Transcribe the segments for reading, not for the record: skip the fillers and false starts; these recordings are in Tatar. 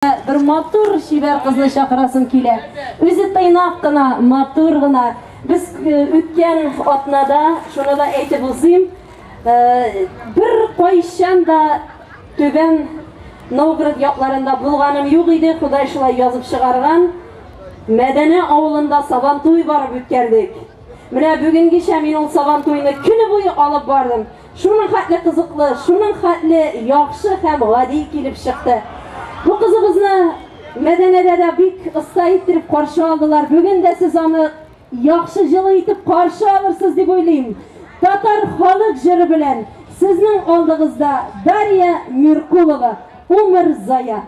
Бер матур чибәр кызны чакырасым килә. Үзе тыйнак кына, матур гына. Без үткән атнада, шуны да әйтеп узыйм, бер кайчан да Түбән Новгород якларында булганым юк иде, Ходай шулай язып чыгарган. Мәдәнә авылында Сабантуй барып үткәрдек. Менә бүгенгечә мин ул Сабантуйны көне буе алып бардым. Шуның хәтле кызыклы, шуның хәтле яхшы һәм гади килеп чыкты. Бу кызыбызны Мәдәнәдә дә бик оста иттереп каршы алдылар. Бүген дә сез аны яхшы җылы итеп каршы алырсыз дип уйлыйм. Татар халык җыры белән сезнең алдыгызда Дарья Миркулова, Умырзая.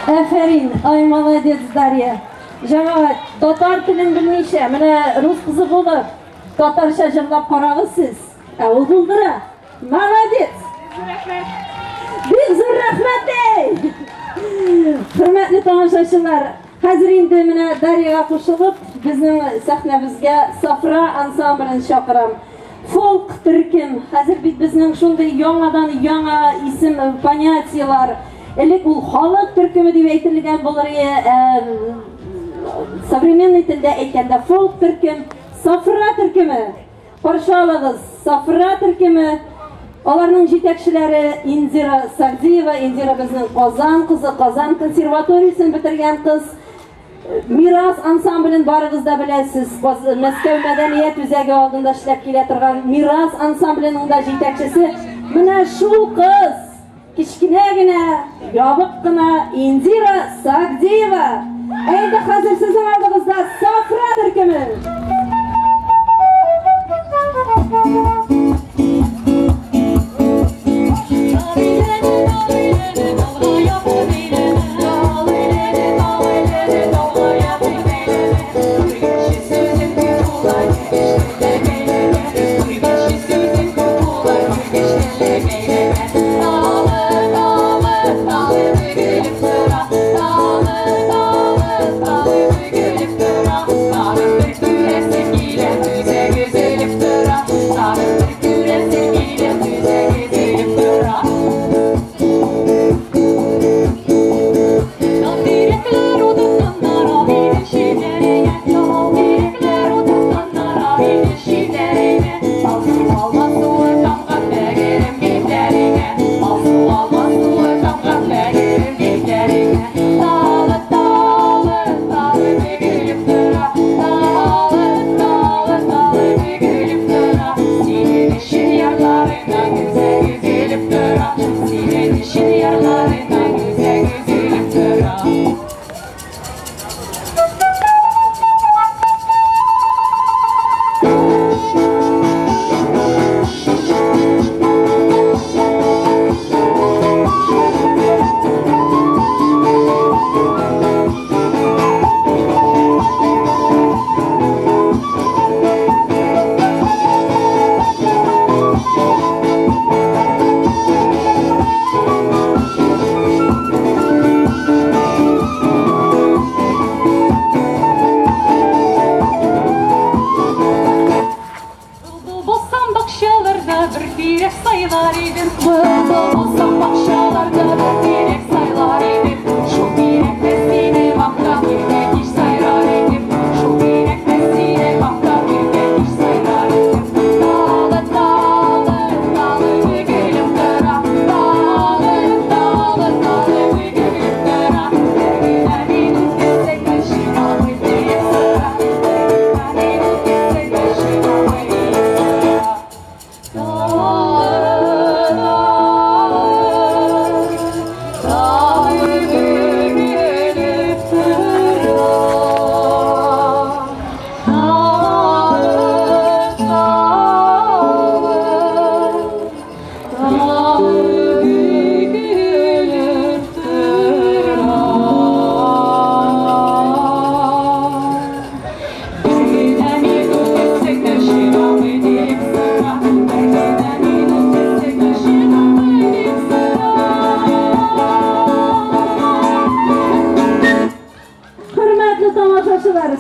Әфәрин, ай молодец, Дарья. Җәмәгать, татар телен белмичә, менә рус кызы булып, татарча җырлап карагыз сез. Ә ул булдыра. Молодец! Бик зур рәхмәт, эй! Хөрмәтле тамашачылар, хәзер инде менә Дарьяга кушылып, безнең сәхнәбезгә Сафра ансамблен чакырам. Фолк төркем, хәзер бит безнең шундый яңадан яңа исем, понятиелар. Элек ул халык төркеме дип әйтелгән булыр иде, современный телдә әйткәндә фолк төркем, Сафра төркеме. Каршы алыгыз, Сафра төркеме. Аларның җитәкчеләре Индира Сагдиева. Индира безнең Казан кызы, Казан консерваториясен бетергән кыз. Мирас ансамблен барыгыз да беләсез. Мәскәү мәдәният үзәге алдында эшләп килә торган Мирас ансамбленең дә җитәкчесе менә шул кыз. Кечкенә генә, ябык кына Индира Сагдиева. Ә инде хәзер сезнең алдыгызда Сафра төркеме.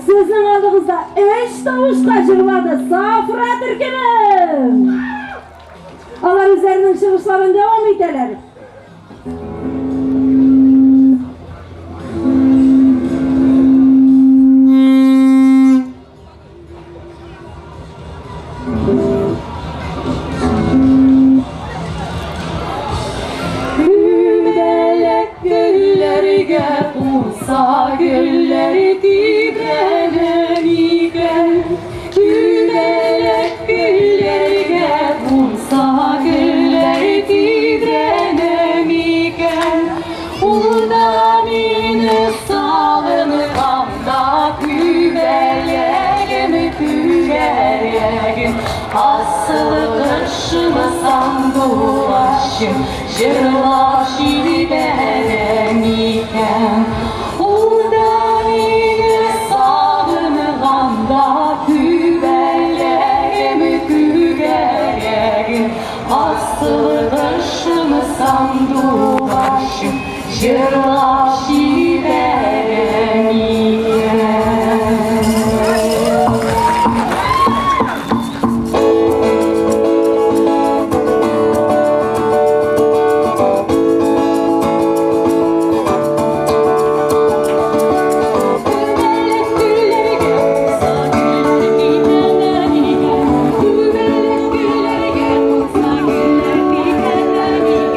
Сезнең алдыгызда өч тавышка җырлады Сафра төркеме. Алар үзләренең чыгышларын дәвам итәләр. Күбәләк гөлләргә кунса гөлләр тибрәнә микән? Күбәләк гөлләргә кунса гөлләр тибрәнә микән? Ул да мине сагынганда күбәләгем, күбәләгем, асыл кошым, сандугачым, җырлап җибәрә микән? Ул да мине сагынганда күбәләгем, күбәләгем, асыл кошым, сандугачым, җырлап җибәрә микән? Күбәләк гөлләргә кунса гөлләр тибрәнә микән?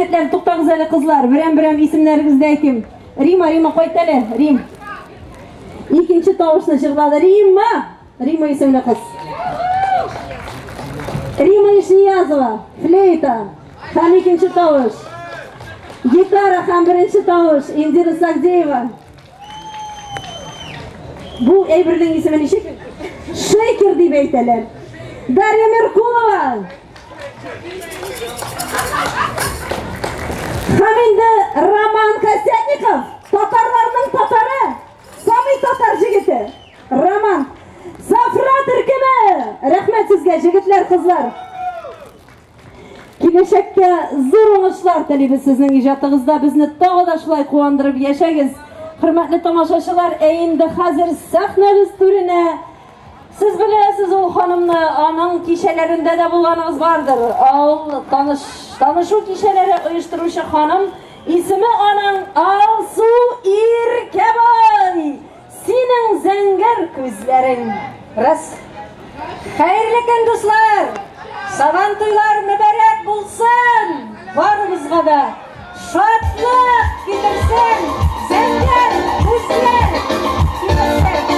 Җегетләр, туктагыз әле, кызлар, берәм-берәм исемнәрегезне әйтим. Рима, Рима, кайт әле, Рим. Икенче тавышны җырлады. Римма! Рима исемле кыз. Рима Ишниязова, флейта. Һәм икенче тавыш. Гитара һәм беренче тавыш Индира Сагдеева. Бу әйбернең исеме ничек? Шейкер дип әйтәләр. Дарья Меркулова. Һәм инде Роман Косятников, татарларның татары, самый татар җегете. Роман. Сафра төркеме! Рәхмәт сезгә, җегетләр, кызлар. Киләчәккә зур уңышлар телибез сезнең иҗатыгызда. Безне тагы да шулай куандырып яшәгез. Хөрмәтле тамашачылар, ә инде хәзер сәхнәбез түренә Сез беләсез ул ханымны, аның кичәләрендә дә булганыгыз бардыр. Ул таныш, танышу кичәләре оештыручы ханым, исеме аның Алсу Иркәбай. Синең зәңгәр күзләрең. Раз. Хәерле көн, дуслар! Сабан туйлар мөбарәк булсын! Барыбызга да шатлык китерсен! Зәңгәр күзләр китерсен!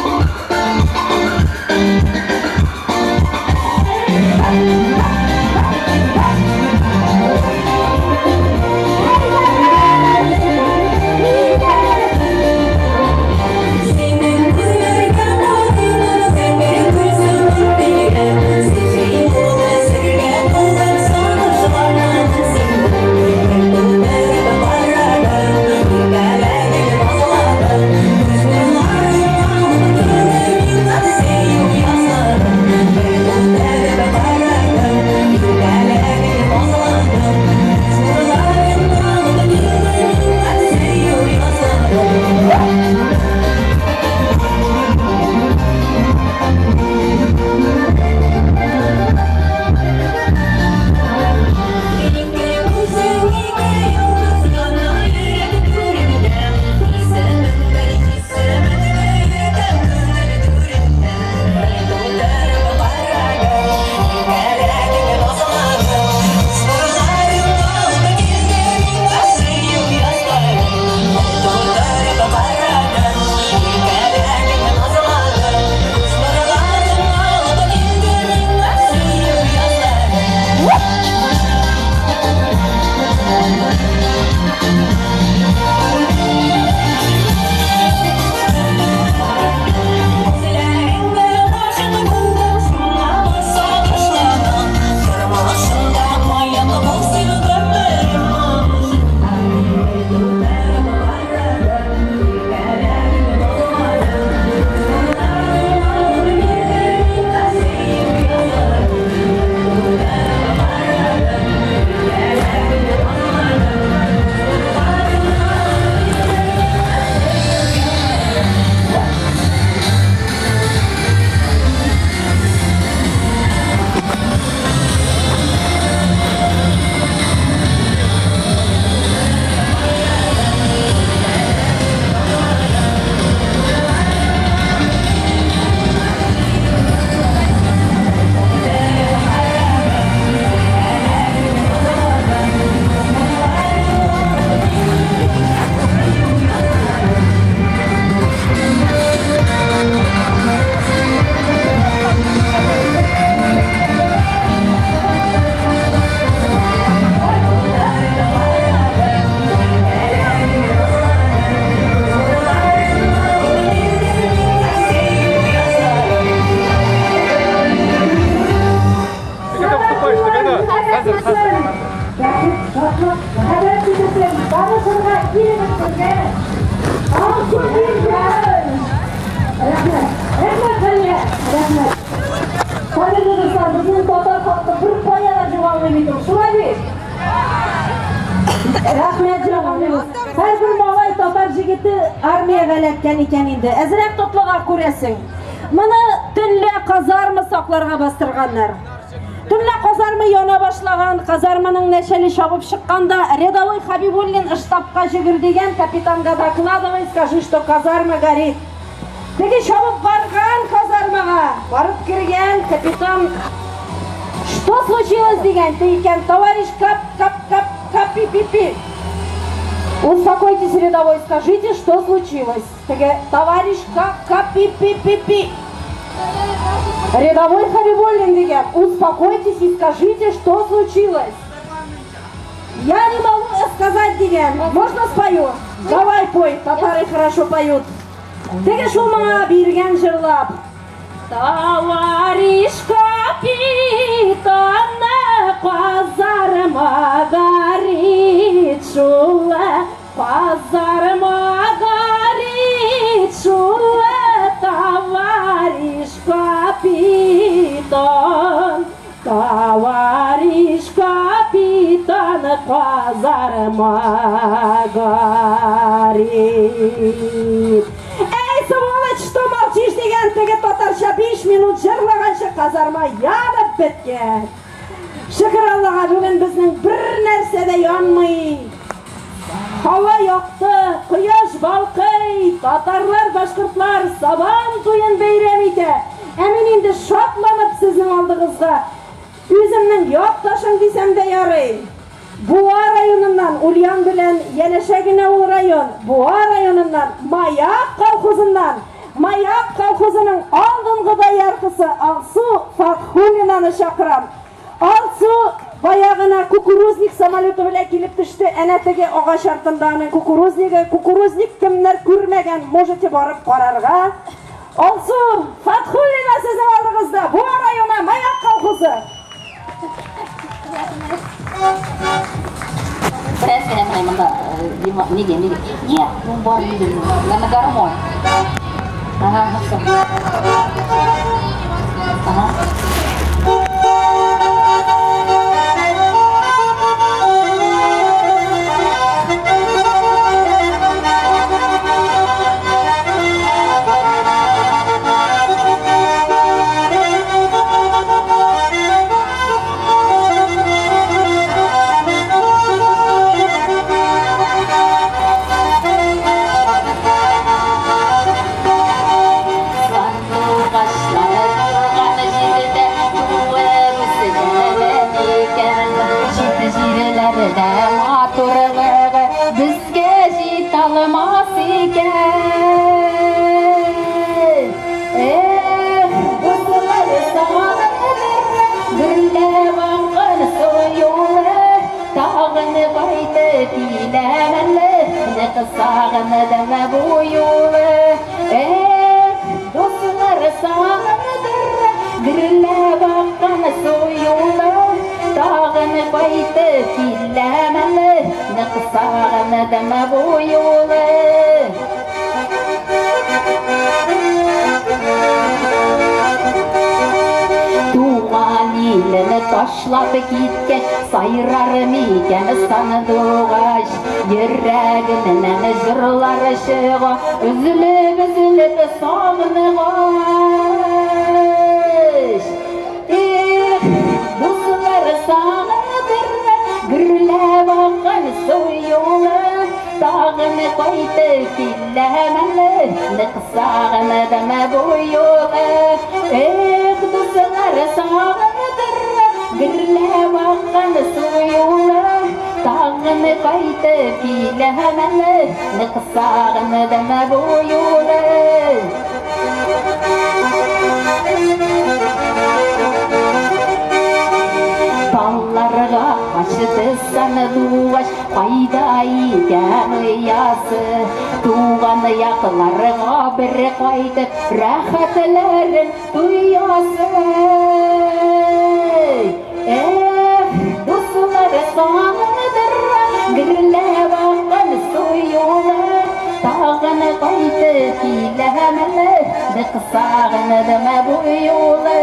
Һәрбер малай татар җегете армиягә эләккән икән инде. Әзрәк тотлыга күрәсең. Моны төнлә казарма сакларга бастырганнар. Төнлә казарма яна башлаган, казарманың нәшәле чабып чыкканда рядовой Хабибуллин штабка җөгер дигән, капитанга докладывай, скажи, что казарма горит. Теге чабып барган казармага, барып кергән капитан, что случилось дигән, икән, товарищ кап, кап, кап. К-К-Пи-Пи-Пи. Успокойтесь, рядовой, скажите, что случилось. Теге, товарищ К-К-Пи-Пи-Пи-Пи. Рядовой Хабибуллин дигән, успокойтесь и скажите, что случилось. Я не могу сказать, дигән. Можно спою? Давай пой, татары хорошо поют. Теге шул моңа биргән җырлап. Товарищ капитан, казарма горит шула, казарма горит шула, товарищ капитан, товарищ капитан, казарма горит. Эй, сволочь, что молчишь, дигән теге татарча 5 минут җырлаганчы казарма янып беткән. Шөкер Аллага, бүген безнең бер нәрсә дә янмый. Һава якты, кояш балкый, татарлар, башкортлар Сабан туен бәйрәм итә. Ә мин инде шатланып сезнең алдыгызга үземнең якташым дисәм дә ярый. Буа районыннан, Ульян белән янәшә генә ул район, Буа районыннан, Маяк колхозыннан, Маяк колхозының алдынгы дояркасы Алсу Фатхуллинаны чакырам. Алсу баягына кукурузник самолеты белән килеп төште. Әнә теге агач артында аның кукурузнигы. Кукурузник кемнәр күрмәгән, можете барып карарга. Алсу Фатхуллина сезнең алдыгызда, Буа районы, Маяк колхозы. Нет, ну бар, на гармонь. Ага, все. Ага. Сағыныдым бу юлы, эх, дуслар сағындыр, гөрләп аккан су юлы, тагын кайтып киләм әле, нык сагындым бу юлы. Туган илен ташлап киткән, сайрар микән сандугач, йөрәгемнән җырлар чыга, өзелеп-өзелеп сагынгач. Эх, дуслар сагындыр, гөрләп аккан су юлы, тагын кайтып киләм әле, нык сагындым бу юлы. Эх, дуслар сагындыр, гөрләп аккан су юлы, тагын кайтып киләм әле, нык сагындым бу юлы. Талларга качты сандугач, кайда икән оясы, туган якларга бер кайтып, рәхәтләрен тоясы. Эх, дуслар сагындыр, гөрләп аккан су юлы, тагын кайтып киләм әле, нык сагындым бу юлы.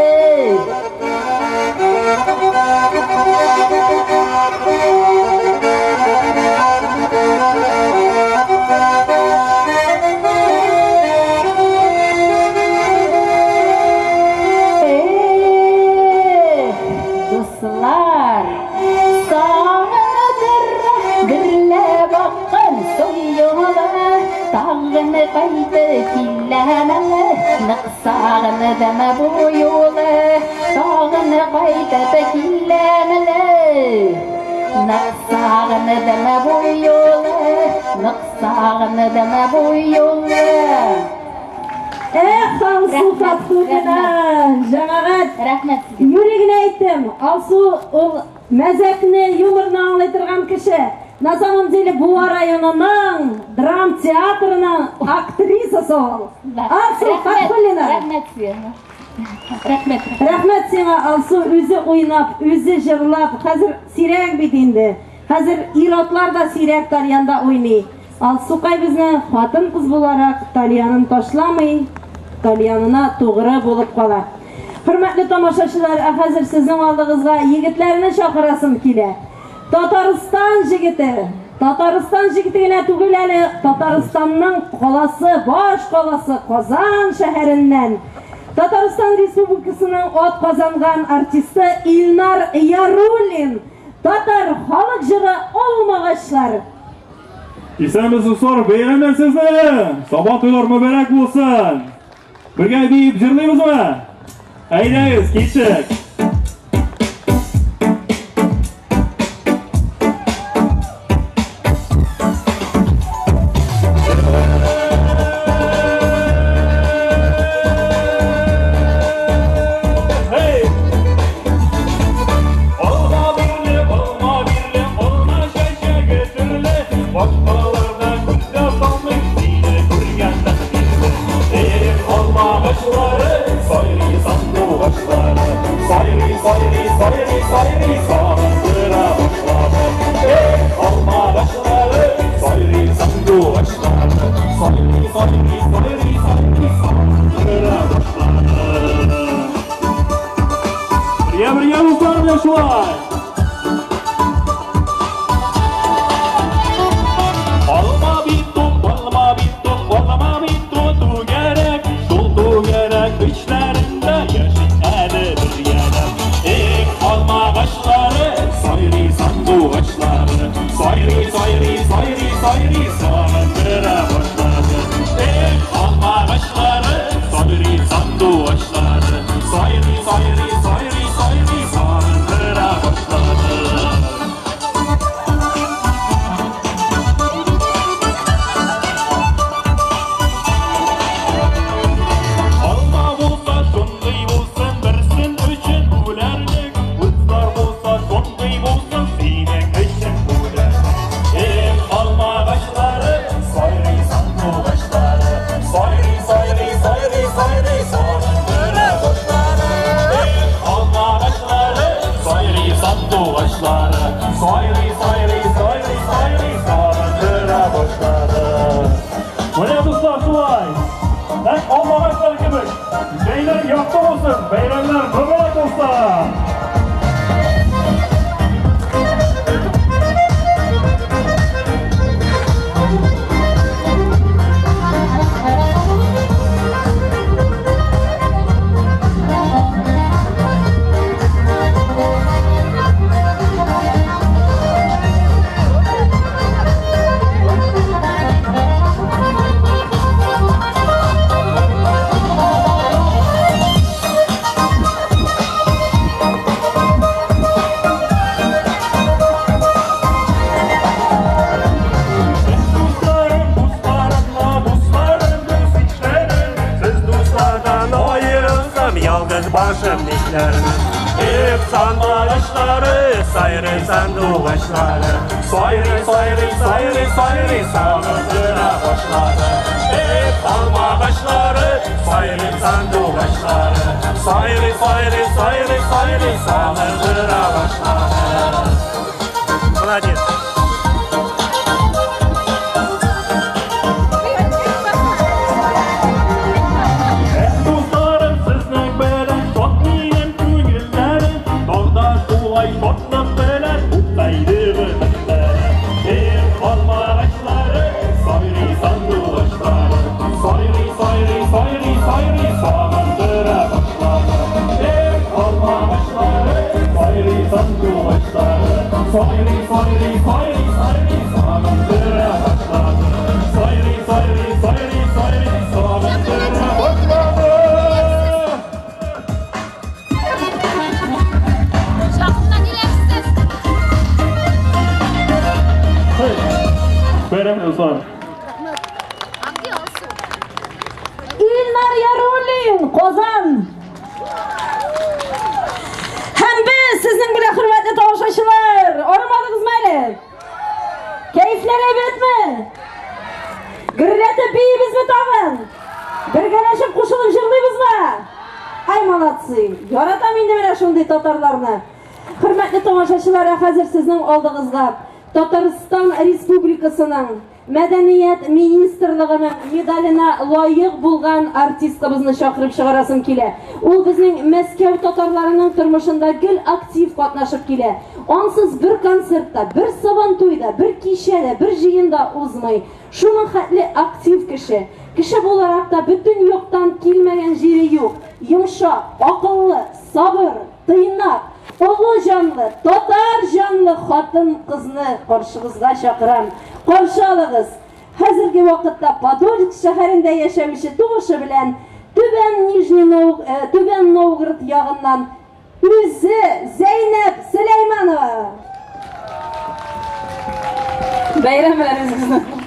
Эх, дуслар, сагындыр, гөрләп аккан су юлы, тагын кайтып киләм әле, нык сагындым бу юлы, тагын кайтып киләм әле, Нык сагындым бу юлы, нык сагындым бу юлы. Эх, Алсу Фатхуллина, җәмәгать. Рәхмәт сезгә. Юри генә әйттем, Алсу ул мәзәкне, юморны аңлый торган кеше. На самом деле Буа районының драм театрының актрисасы ул. Алсу Фатхуллина. Рәхмәт сезгә. Рәхмәт. Рәхмәт сиңа, Алсу, үзе уйнап, үзе җырлап. Хәзер сирәк бит инде. Хәзер ир-атлар да сирәк тальянда уйный. Алсукай безне хатын-кыз буларак тальянын ташламый, тальянына тугры булып кала. Хөрмәтле тамашачылар, ә хәзер сезнең алдыгызга егетләрне чакырасым килә. Татарстан җегете. Татарстан җегете генә түгел әле, Татарстанның каласы, баш каласы Казан шәһәреннән. Татарстан Республикасының ат казанган артисты Илнар Яруллин. Татар халык җыры Алмагачлар. Исәнмесез, дуслар, бәйрәмнән сезне! Сабан туйлар мөбарәк булсын! Бергә биеп җырлыйбызмы? Әйдәгез, киттек! Hey! Алма бирле, алма бирле, алма чәчәге төрле, башкаларда күз дә салмый, сине күргәннән бирле. Эх, алма агачлары, сайрый сандугачлары, сайрый, сайрый, сайрый, сайрый, сагындыра башлады. Эх, алма агачлары, сайрый сандугачлары, сайрый, сайрый, сайрый, сайрый, сагындыра башлады. Бергә, бергә, дуслар, менә шулай. Алма бит ул, алма бит ул, алма бит ул түгәрәк, шул түгәрәк эчләрендә яши әле бергәләп. Эх, алма агачлары, сайрый сандугачлары, сайрый, сайрый, сайрый, сайрый, сагындыра башлады. Эх, алма агачлары, сайрый сандугачлары, сайрый, сайрый, сайрый, сайрый, сагындыра башлады. Алма булса шундый булсын, берсен өчен үләрлек, Кызлар булса шундый булсын, синең өчен үләрлек. Эх, алма агачлары, сайрый сандугачлары, сайрый, сайрый, сайрый, сайрый, сагындыра башлады. Эх, алма агачлары, сайрый сандугачлары, сайрый, сайрый, сайрый, сайрый, сагындыра башлады. Менә, дуслар, шулай. Нәкъ алма агачлары кебек. Җәйләр якты булсын, бәйрәмнәр мөбарәк булсын. Дусларым, дусларымла, дусларым, дус ишләрем. Сез дуслардан аерылсам, ялгыз башым нишләрмен? Эх, алмагачлары, сайрый сандугачлары, сайрый, сайрый, сайрый, сайрый, сагындыра башлады. Эх, алмагачлары, сайрый сандугачлары, сайрый, сайрый, сайрый, сайрый, сагындыра башлады. Молодец. Эх, дусларым, сезнең белән шат минем күңелләрем, тагда шулай шатлык белән туктайды гомерләрем. Эх, алма агачлары, сайрый сандугачлары, сайрый, сайрый, сайрый, сайрый, сагындыра башлады. Эх, алма агачлары, сайрый сандугачлары, сайрый, сайрый, сайрый, сайрый, сагындыра башлады. Сайрый, сайрый, сайрый, сайрый, сагындыра башлады. Жақыннан иләпсез. Бәйрәм белән, дуслар. Илнар Яруллин, Казан. Һәм без сезнең белән, хөрмәтле тамашачылар, арымадыгызмы әле? Кәефләр әйбәтме? Гөрләтеп биибезме тагын? Бергәләшеп кушылып җырлыйбызмы? Ай, молодцы! Яратам инде менә шундый татарларны. Хөрмәтле тамашачылар, ә хәзер сезнең алдыгызга Татарстан Республикасының Мәдәният министрлыгының медаленә лаек булган артисткабызны чакырып чыгарасым килә. Ул безнең Мәскәү татарларының тормышында гел актив катнашып килә. Ансыз бер концертта, бер сабантуйда, бер кичәдә, бер җыенда узмый. Шуның хәтле актив кеше. Кеше буларак та бөтен яктан килмәгән җире юк. Йомшак, акыллы, сабыр, тыйнак, олы җанлы, татар җанлы хатын-кызны каршыгызга чакырам. Каршы алыгыз. Хәзерге вакытта Подольск шәһәрендә яшәүче тумышы белән Түбән Нижний Нов, Түбән Новгород ягыннан үзе Зәйнәб Сөләйманова. Бәйрәм белән үзегезне.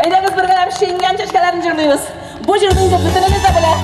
Әйдәгез бергәләп шиңгән чәчкәләрен җырлыйбыз. Бу җырны инде бөтенегез дә белә.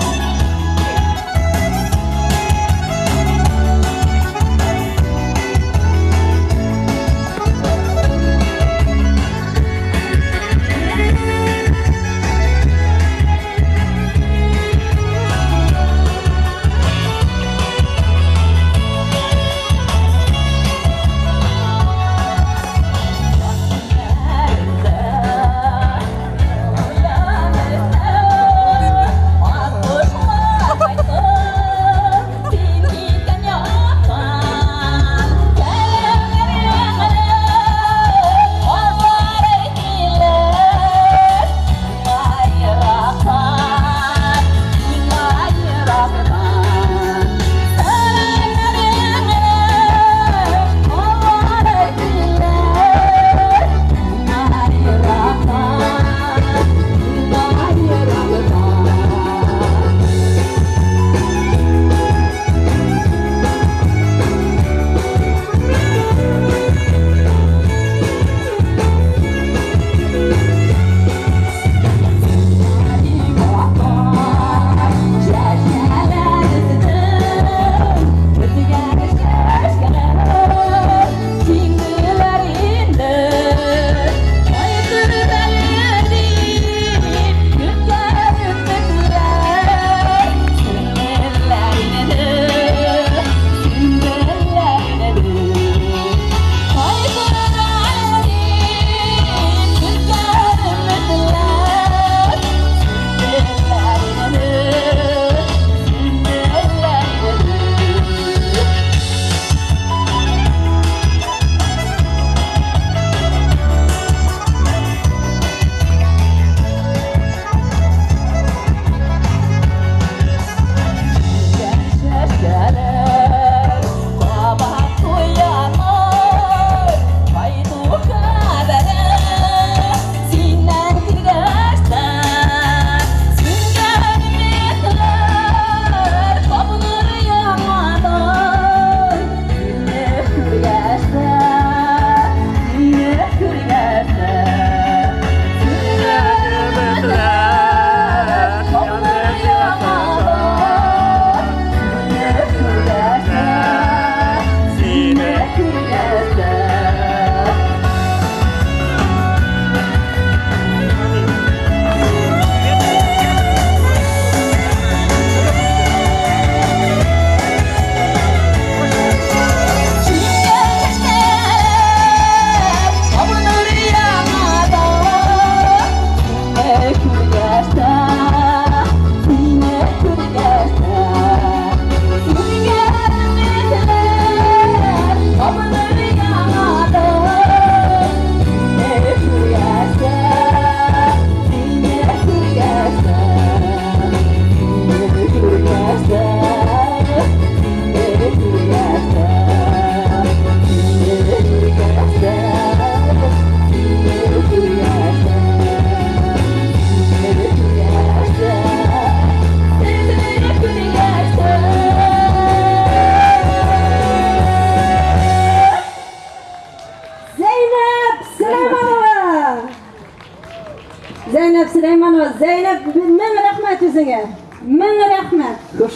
Сөләйманова. Зәйнәп, мең рәхмәт үзеңә. Мең рәхмәт. Хуш.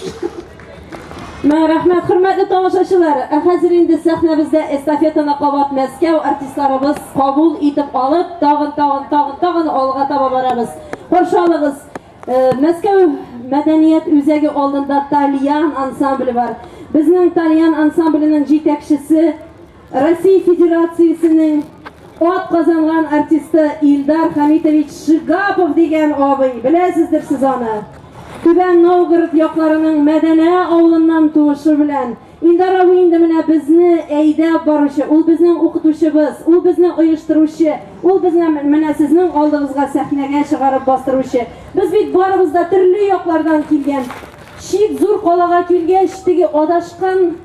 Мең рәхмәт, хөрмәтле тамашачылар. Ә хәзер инде сәхнәбездә эстафетаны кабат Мәскәү артистларыбыз кабул итеп алып, тагын, тагын, тагын, тагын алга таба барабыз. Каршы алыгыз. Мәскәү мәдәният үзәге алдында Тальян ансамбле бар. Безнең Тальян ансамбленең җитәкчесе Россия Федерациясенең ат казанган артисты Илдар Хамитович Шигапов дигән абый. Беләсездер сез аны. Түбән Новгород якларының Мәдәнә авылыннан туышы белән Илдар абый инде менә безне әйдәп баручы, ул безнең укытучыбыз, ул безне оештыручы, ул безне менә сезнең алдыгызга сәхнәгә чыгарып бастыручы. Без бит барыбыз да төрле яклардан килгән. Чит зур калага килгәч, теге адашкан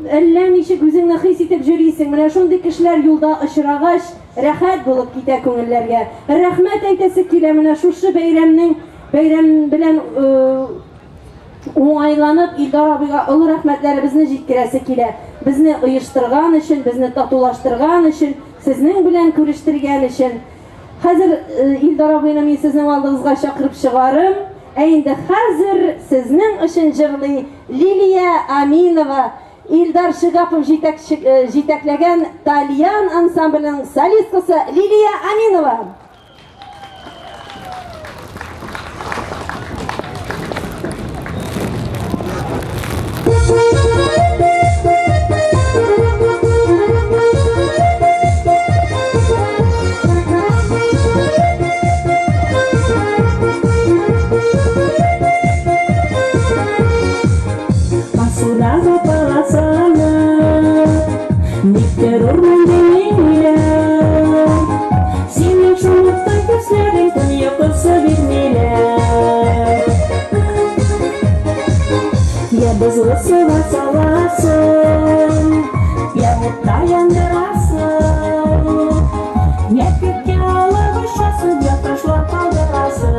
әллә ничек үзеңне хис итеп йөрисең. Менә шундый кешеләр юлда очрагач, рәхәт булып китә күңелләргә. Рәхмәт әйтәсе килә менә шушы бәйрәмнең бәйрәм белән уңайланып Илдар абыйга олы рәхмәтләребезне җиткерәсе килә. Безне оештырган өчен, безне татулаштырган өчен, сезнең белән күрештергән өчен. Хәзер Илдар абыйны мин сезнең алдыгызга чакырып чыгарым. Ә инде хәзер сезнең өчен җырлый Лилия Аминова. Илдар Шигапов җитәкләгән Тальян ансамбленең солисткасы Лилия Аминова. Басудагы полосаны Никтер урман демиләр. Синең шунлыктан күзләрең төн йокысы бирмиләр. Я бозлы суга саласың, я утта яндырасың, я күккә алып очасың, я ташлап калдырасың.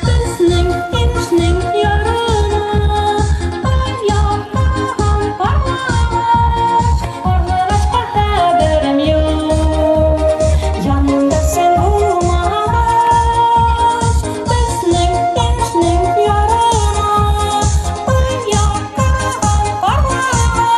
Безнең инешнең ярына аяктаган карлыгач, карлыгачка хәбәрем юк. Янымда син булмагач, безнең инешнең ярына аяктаган карлыгач,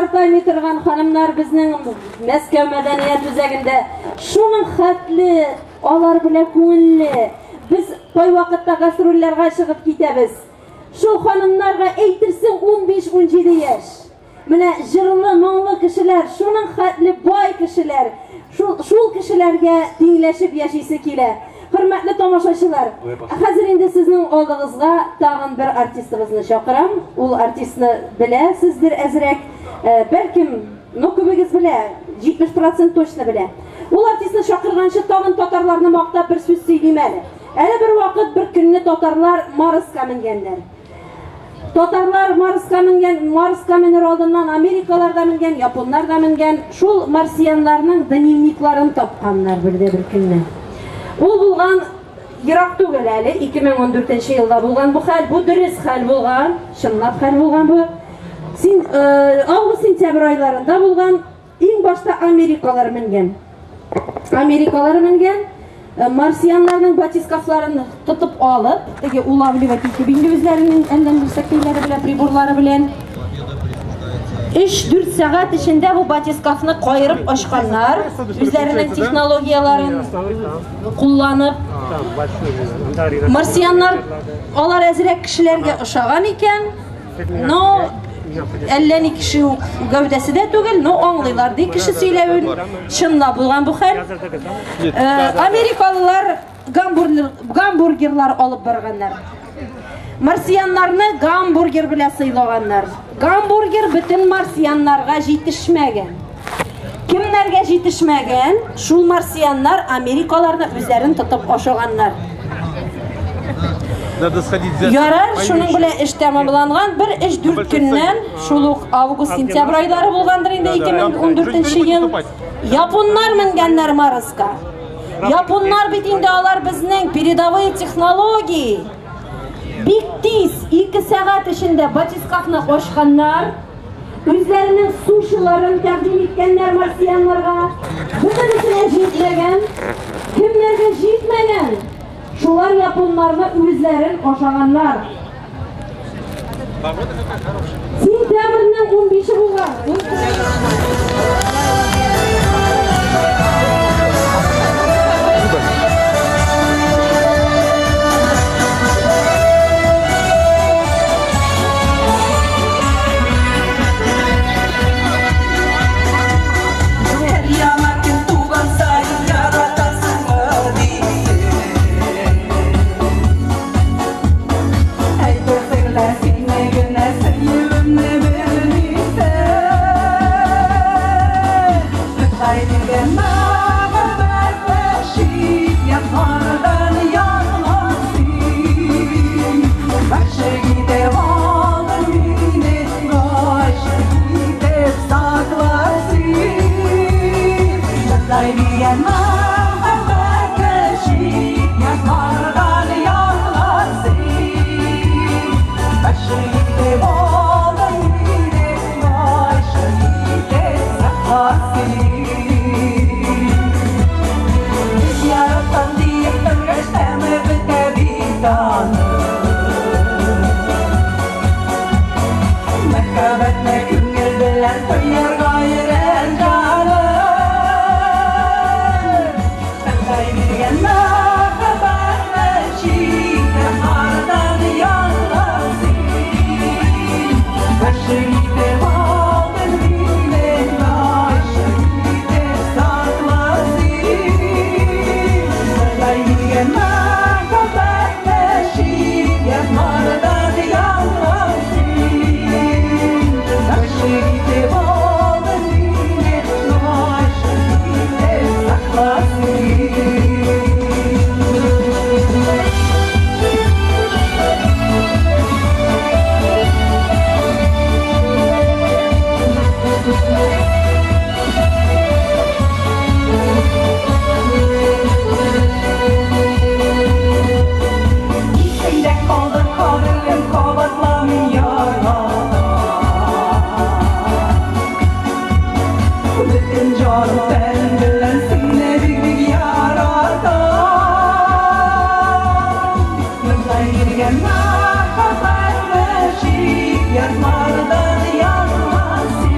Картаймый торган ханымнар безнең Мәскәү мәдәният үзәгендә. Шуның хәтле алар белән күңелле. Без кайвакытта гастрольләргә чыгып китәбез. Шул ханымнарга әйтерсең 15-17 яшь. Менә җырлы, моңлы кешеләр, шуның хәтле бай кешеләр. Шул кешеләргә тиңләшеп яшисе килә. Хөрмәтле тамашачылар, хәзер инде сезнең алдыгызга тагын бер артистыбызны чакырам. Ул артистны беләсездер әзрәк. Бәлкем, ну күбегез белә, 70% точно белә. Ул артистны чакырганчы тагын татарларны мактап бер сүз сөйлим әле. Әле бер вакыт бер көнне татарлар Марска менгәннәр. Татарлар Марска менгән, Марска менер алдыннан Америкалар да менгән, японнар да менгән. Шул марсианнарның дневникларын тапканнар бердә бер көнне. Ул булган ерак түгел әле, 2014 елда булган бу хәл, бу дөрес хәл булган, чынлап хәл булган бу. Август-сентябрь айларында булган, иң башта Америкалар менгән. Америкалар менгән, марсианнарның батискафларын тотып алып, теге улавливать итеп инде үзләренең әллә нәрсәкәйләре белән, приборлары белән. 3-4 сәгать эчендә бу батискафны кайырып ачканнар, үзләренең технологияләрен кулланып. Марсианнар алар әзрәк кешеләргә ошаган икән, но әллә ни кеше үк гәүдәсе дә түгел, но аңлыйлар ди кеше сөйләвен, чынлап булган бу хәл. Америкалылар гамбургерлар алып барганнар. Марсианнарны гамбургер белән сыйлаганнар. Гамбургер бөтен марсианнарга җитешмәгән. Кемнәргә җитешмәгән? Шул марсианнар Америкаларны үзләрен тотып ашаганнар. Ярар, шуның белән эш тәмамланган. Бер 3-4 көннән, шул ук август-сентябрь айлары булгандыр инде 2014 ел. Японнар менгәннәр Марска. Японнар бит инде алар безнең передовые технологии. Бик тиз 2 сәгать эчендә батискафны ачканнар, үзләренең сушиларын тәкъдим иткәннәр марсианнарга. Бөтенесенә җитмәгән, кемнәргә җитмәгән, шулар японнарны үзләрен ашаганнар. Сентябрьнең 15-е булган. Yanlardan yanmasın.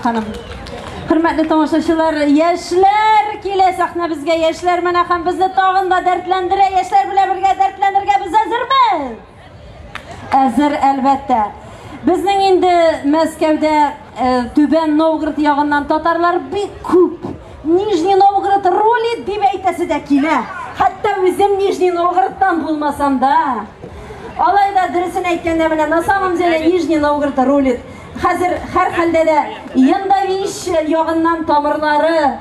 ханым. Хөрмәтле тамашачылар, яшьләр килә сәхнәбезгә, яшьләр менә һәм безне тагын да дәртләндерә. Яшьләр белән бергә дәртләнергә без әзерме? Әзер, әлбәттә. Безнең инде Мәскәүдә Түбән Новгород ягыннан татарлар бик күп. Нижний Новгород рулит дип әйтәсе дә килә. Хәтта үзем Нижний Новгородтан булмасам да. Алай да дөресен әйткәндә менә на самом деле Нижний Новгород рулит. Хәзер һәр хәлдә дә Яндавиш ягыннан тамырлары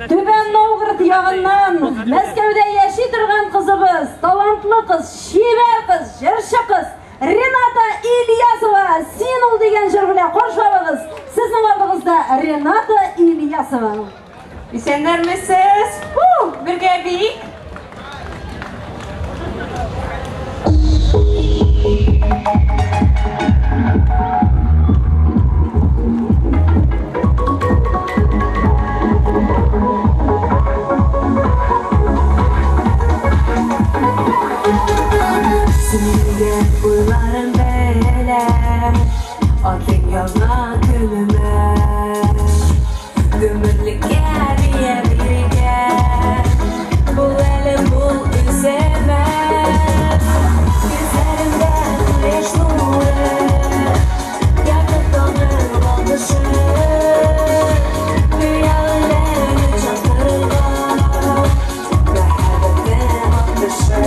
Түбән Новгород ягыннан Мәскәүдә яши торган кызыбыз, талантлы кыз, чибәр кыз, җырчы кыз Рената Ильясова, син ул дигән җыр белән каршы алыгыз. Сезнең алдыгызда Рената Ильясова. Исәннәрмесез? Бергә биик. Сүнгән уйларым белән Атың яңа көнемә Гомерлеккә дия биргә Бул әле бул үземә Күзләремдә кояш нуры Якты таңның балкышы Хыялларны чакырган Мәхәббәтем атышы.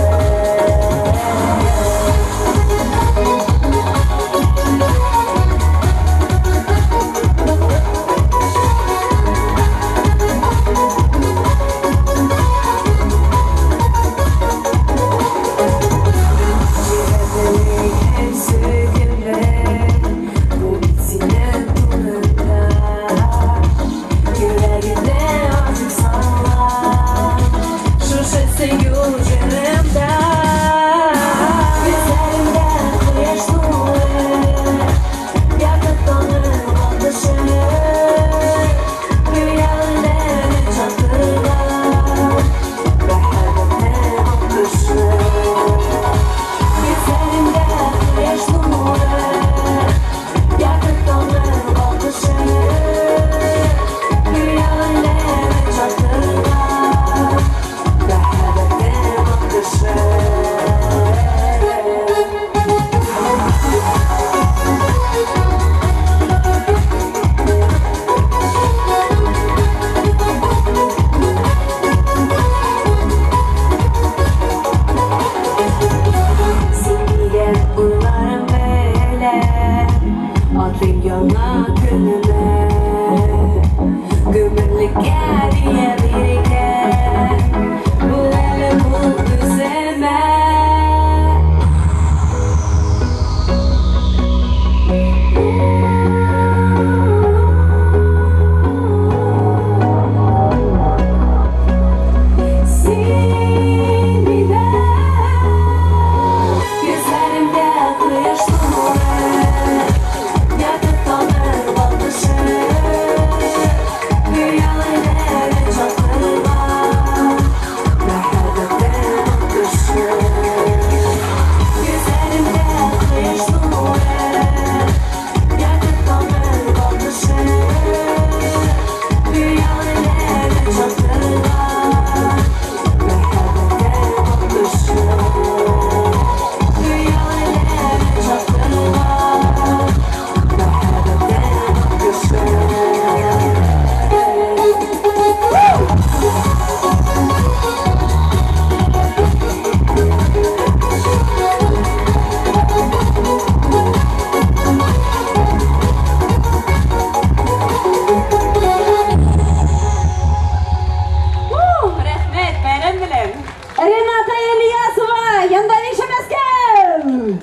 Рената Ильясова, Яндавиша Мәскәү!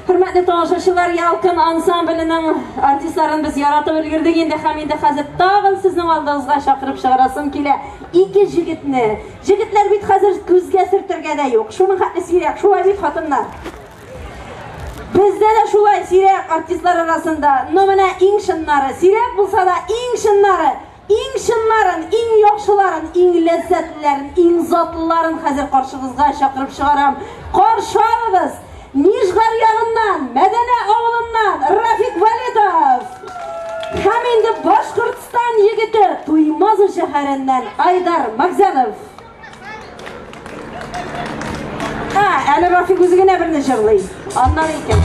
Хөрмәтле тамашачылар, Ялкын ансамбленең артистларын без яратып өлгердек инде һәм инде хәзер тагын сезнең алдыгызга чакырып чыгарасым килә. Ике җегетне. Җегетләр бит хәзер күзгә сөртергә дә юк. Шуның хәтле сирәк, шулай бит хатыннар. Бездә дә шулай сирәк артистлар арасында. Но менә иң чыннары, сирәк булса да иң чыннары, иң чыннарын, иң яхшыларын, иң ләззәтлеләрен, иң затлыларын хәзер каршыгызга чакырып чыгарам. Каршы алыгыз! Нижгар ягыннан, Мәдәнә авылыннан Рафик Валитов! Һәм инде Башкортстан егете Туймазы шәһәреннән Айдар Магзянов. Ха, әле Рафик үзе генә берне җырлый. Аннан икән.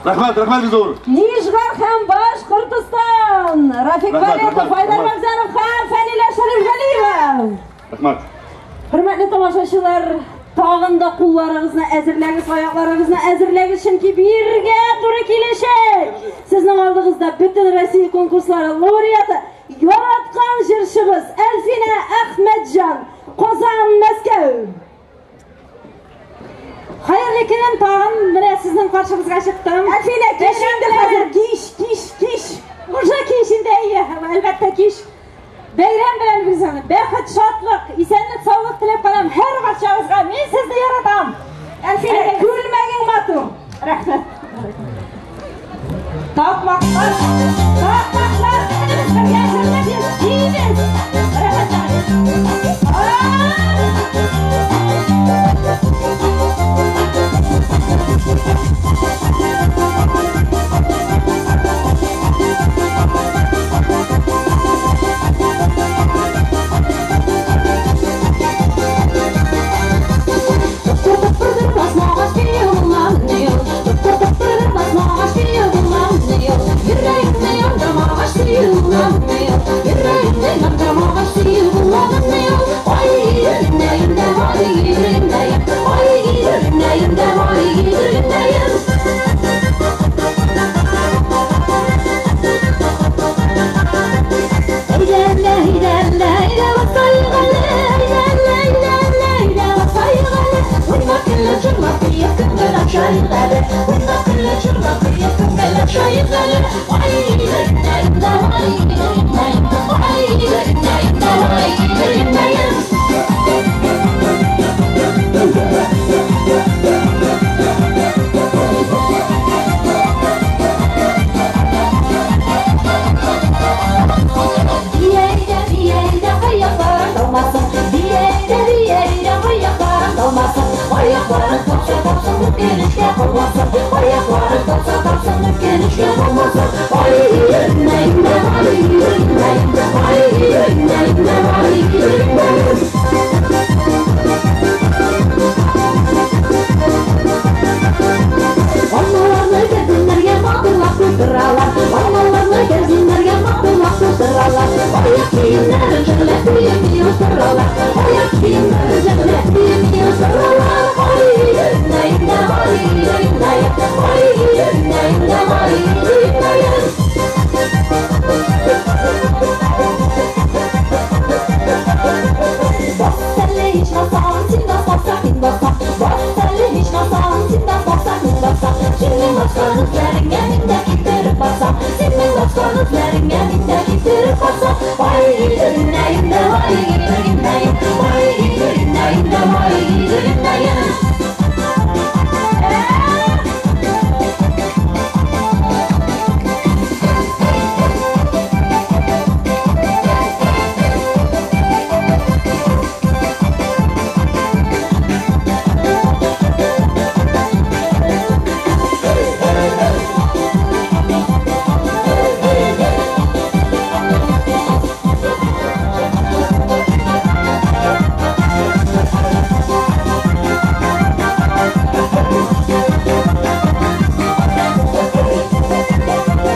Рәхмәт, рәхмәт зур. Нижгар һәм Башкортостан. Рафик Валетов, Айдар Магзянов һәм Фәнилә Шәрифгалиева. Рәхмәт. Хөрмәтле тамашачылар, тагын да кулларыгызны әзерләгез, аякларыгызны әзерләгез, чөнки биргә туры киләчәк. Сезнең алдыгызда бөтен Россия конкурслары лауреаты, яраткан җырчыбыз Әлфинә Әхмәтҗан, Казан, Мәскәү. Хәерле көн, тагын менә сезнең каршыгызга чыктым. Әлфинә, кич инде хәзер, кич, кич, кич. Уже кич инде, әйе, әлбәттә кич. Бәйрәм белән безне, бәхет, шатлык, исәнлек, саулык теләп калам һәр барчагызга. Мин сезне яратам. Әлфинә, күлмәгең матур. Рәхмәт. Такмаклар, такмаклар, бергә җырлап киебез. Рәхмәт. Yüreğimde yandırma.